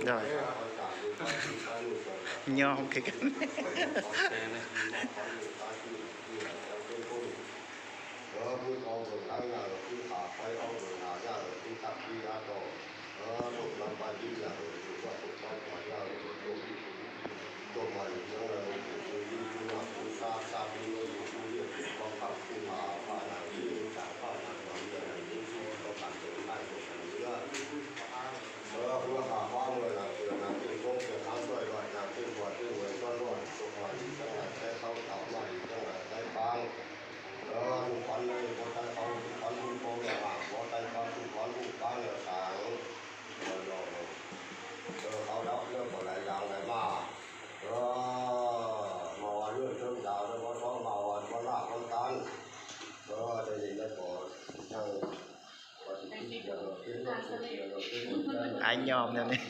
ໂດຍ ຍອມຄືກັນ. ອ້າຍຍອມແນວນີ້.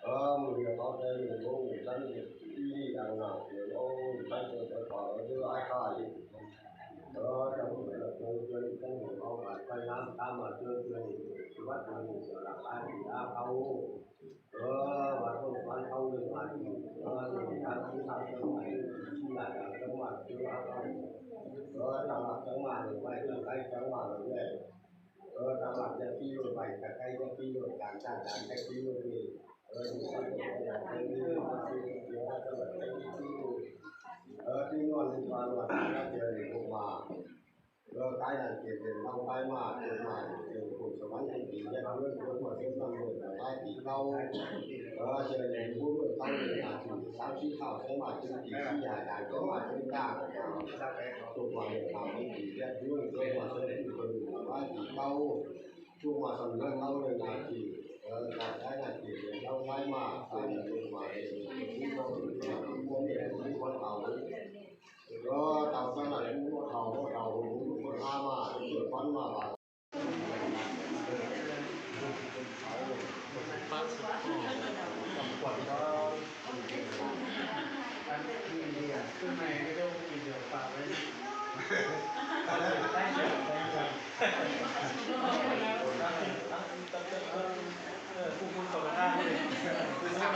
ເອີ ມື້ນີ້ເຂົາໄດ້ລົງສັນນິບາດອີ່ຫຼີ ດັ່ງນັ້ນ ເອີ ໂອ້ຍ ໄປເກີດໄປເກີດ ເອີ ອ້າຍຂ້າອີກ ເອີ ຈັ່ງເປັນເລື່ອງເກີດຂຶ້ນ ຈັ່ງເອົາບາດໄປນຳ ຕາມມາເຈີເທື່ອນີ້ ຊິວັດເທື່ອນີ້ ເຈົ້າລະອາທິອາເຂົາ ເອີ ວັດຄົນວັດເຂົາເລີຍ ອາທິ ເອີ ເລື່ອງການທີ່ທຳເປັນໄປ ທີ່ລາດການຈັງຫວັດເຈົ້າອາເຂົາ ເອີ ຈັງຫວັດຈັງມາເລີຍ ໄປເຮືອນໄປຈັງຫວັດເລີຍ. ເອີ ຕາມບ້ານຈັກກິໂລໄປ ຕາໄກຈັກກິໂລ ການສ້າງການຈັກກິໂລນີ້ ເອີ ຢູ່ບ້ານຕົວຢ່າງເດີ ເອີ ທີ່ນອນຢູ່ບ້ານວັດ ແລ້ວເດີນລົງມາ ເອີ ກາຍນັ້ນເກດເດີນເຮົາໄປມາ ເກີດມາເປັນຄົນສະຫວັນເປັນປີ ແລະເຮືອນຄົນມາເປັນນຳເດີນຫຼາຍປີເກົ່າ ເອີ ເດີນຢູ່ເມືອງເກົ່ານີ້ ອາຍຸສາມສິບເທົ່າ ສາມາດເປັນປີ ສີ່ຫ້າຢ່າງ ສາມາດເປັນກາງ ຕົກມາເປັນເທົ່າເປັນປີ ແລະເຮືອນຄົນມາເປັນປີເພິ່ນຫຼາຍປີເກົ່າ ຕົກມາສຳເລັດເອົາເລີຍນາທີ ເອີ ການໃຊ້ໜ້າທີ່ເປັນເຈົ້າຊາຍມາ ໃຊ້ຕົກມາເປັນຜູ້ບໍ່ເປັນຜູ້ບໍ່ເປັນຜູ້ບໍ່ເອົາ ເອີ ເອົາຊະນັ້ນຜູ້ບໍ່ເຖົ້າບໍ່ເຖົ້າຜູ້ບໍ່ເອົາມາ ເກີດຝັນມາວ່າ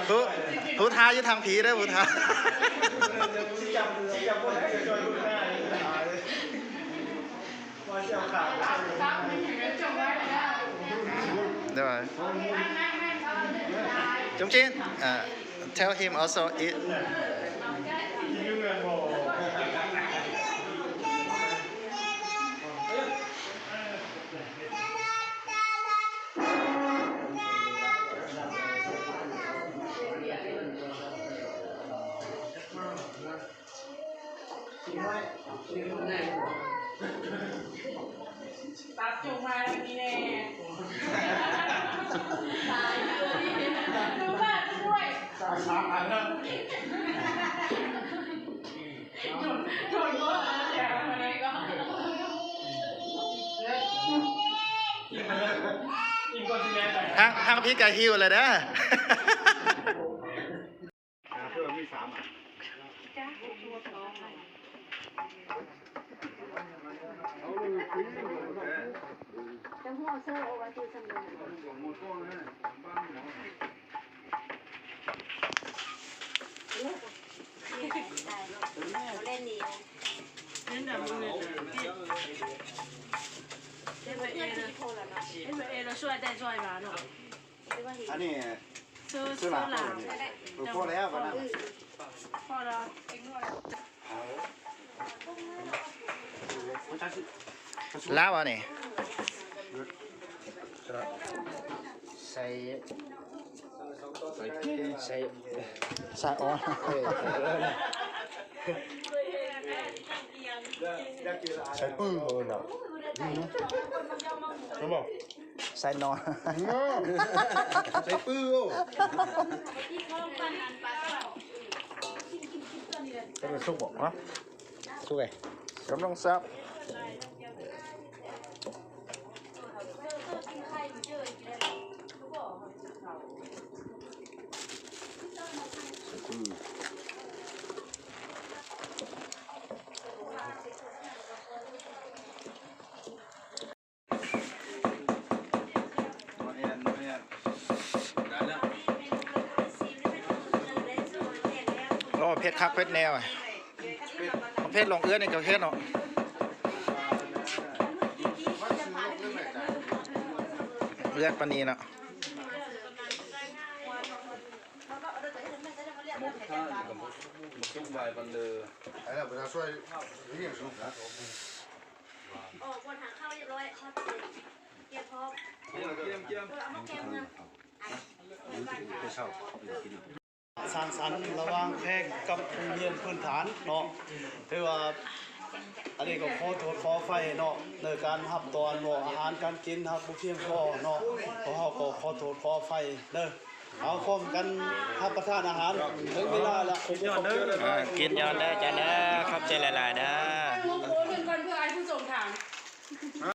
ຜູ້ ຜູ້ທ້າຢູ່ທາງພີເດີ ຜູ້ທ້າ. ໂດຍ ຈົງຈີນ ເອີ tell him also eat. ຕັດຈົງມາແລ້ວນີ້ແນ່ ຕາຍເລີຍ ຄືວ່າດ້ວຍ ສາມອັນນະ ຈົນ ຈົນບໍ່ເອົາແຖມມາໄດ້ກໍ ທາງ ທາງພີກະຫິວແລ້ວເດີ. ອ່າ ເພິ່ນມີສາມອັນ ຈະຫົວໂຊເອົາໄວ້ທີ່ສຳເລັດ. ເຫຼັ້ນດຳເງິນ ເຮັດໄປເອງເດີ ເຮັດໄປເອງແລ້ວຊ່ວຍໄດ້ຊ່ວຍມາເນາະ. ອັນນີ້ ຊື້ ຊື້ຫຼາ ຊື້ຫຼາ ພໍແລ້ວ ພໍແລ້ວ ພໍແລ້ວ. ລາວອັນນີ້ ໃສ່ ໃສ່ ໃສ່ ໃສ່ ອໍ ເອີ ໃສ່ປືເນາະ ອືມ ເຫັນບໍ່? ໃສ່ໜໍ່ ໃສ່ປື ໂອ້ ຈະໄດ້ສຸກບໍ່? ຮະ ສຸກເລີຍ ກຳລັງສັບ. ໂອ້ ເຜັດຄັກເຜັດແນ່ ເຜັດຫຼອງເອື້ອນນີ້ກໍເຜັດເນາະ ເລືອດປານນີ້ເນາະ. ໝົດທາງກໍບໍ່ສຸກວາຍປານເລີ. ໄປແລ້ວ ໄປຊ່ວຍເຮັດຫຍັງສຸກນະ. ອອກ ບໍ່ທາງເຂົ້າຮຽບຮ້ອຍ ຮອດເກັບພ້ອມ ກຽມ ກຽມ ເອີ ເອົາໝາກແກງເມືອ ໄປເຊົ່າກິນ. ສ້າງສັນລະຫວ່າງແຂວງກັບໂຮງຮຽນພື້ນຖານເນາະ ຖືວ່າ ອັນນີ້ກໍຂໍໂທດຂໍອະໄພເນາະ ໃນການຮັບຕ້ອນເນາະ ອາຫານການກິນຮັບບໍ່ພຽງພໍເນາະ ພວກເຮົາກໍຂໍໂທດຂໍອະໄພເດີ. ເອົາ ພ້ອມກັນຮັບປະທານອາຫານ ເຖິງເວລາລະ ກິນກ່ອນເດີ ອ່າ ກິນກ່ອນເດີ ເຈົ້າເດີ ຂອບໃຈຫຼາຍໆເດີ.